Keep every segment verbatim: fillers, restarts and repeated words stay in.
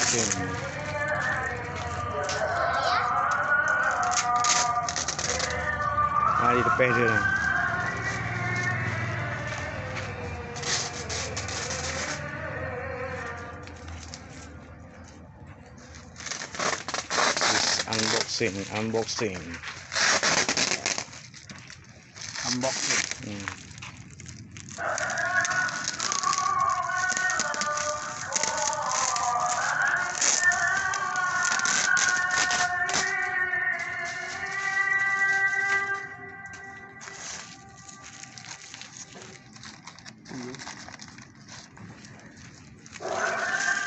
Unboxing. Ha, di teupeh tu. Unboxing, unboxing. Unboxing. Hmm.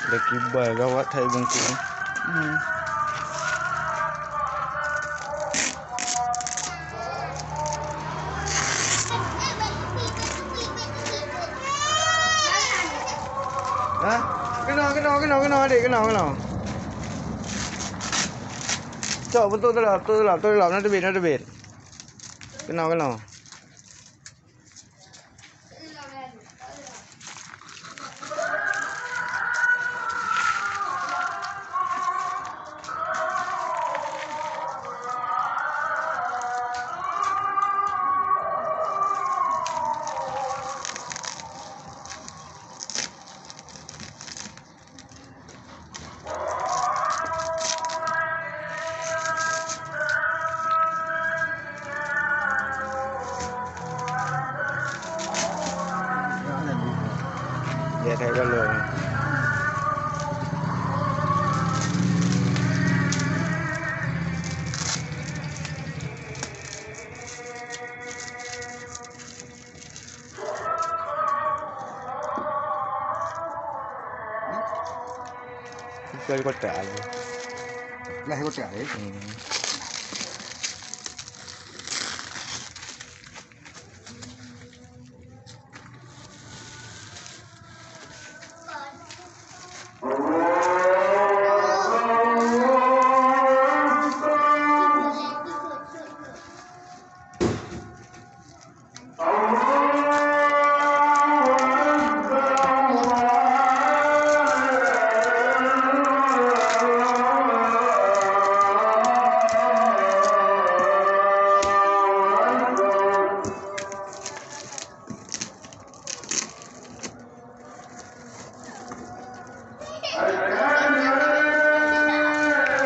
Ada kibai gawat hai bungkong. Hmm. Ha? Kena, kena, kena, kena, adik, kena, kena. Cok, betul tu lah, betul tu lah, betul tu lah. Nak tebit, nak tebit. Kena, kena. Ya, saya kalau. Dari kotak ni. Lah kotak ni. Hmm.